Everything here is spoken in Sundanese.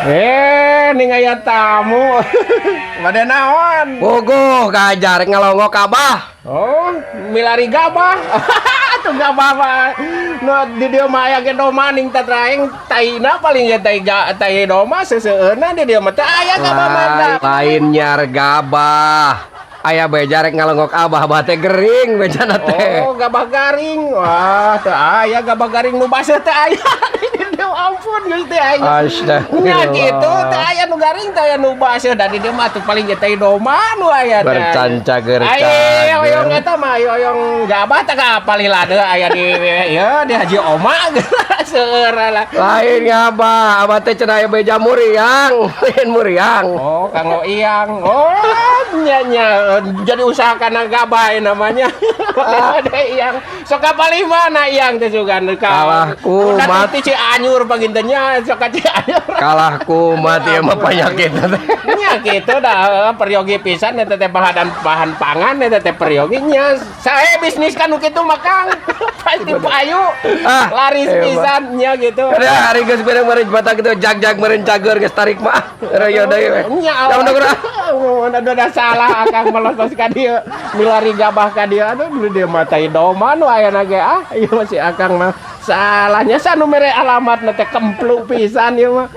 Eh, ning aya tamu. Bade naon? Puguh kajar ngalongok abah. Oh, milari gabah. Tuh gabah mah. Nu di dieu mah aya ge doma ning tatraeng taina paling ya tai ga, tai doma seseueuna di dieu mah teu aya gabah mah. Lain nyiar gabah. Aya beja rek ngalongok abah, abah teh gering bejana teh. Oh, gabah garing. Wah, teu aya gabah garing, nu baseuh teu aya. Di dieu ampun Gusti aing. Astagfirullah. Nya kitu, teu aya nu garing, teu aya nu baseuh, da di dieu mah tuh paling ge tai doma nu aya teh. Bercancager. Ayo, hoyong eta mah, hoyong gabah teh ka palih lade aya di ya di Haji Oma seueur lah. Lain ngabah, abah teh cenah aya beja muriang, lain muriang. Oh, kanggo iyang. Oh, nya nya jadi usaha kana gabah namanya. Ada iyang. Sok ka palih mana iyang teh sugan ka? Kalah kumat. Ti Cianjur pangintennya, sok ka Cianjur. Kalah kumat ieu mah penyakit teh. Nya gitu dah peryogi pisan eta teh bahan bahan pangan eta teh peryogi nya. Saya bisnis kan nu kitu mah, Kang. Pasti payu. Ah, laris hebat. Pisan nya gitu. Ada hari geus beurang meureun bata kitu jag-jag meureun cager geus tarik mah. Reuyeut deui we. Nya. Jam udah. Udah salah akang melosos ka dieu. Milari gabah ka dieu, aduh, dulu dia mah tai doma nu aya ge, ah ieu masih akang mah salahnya sa nu mere alamatna teh kemplu pisan ieu mah.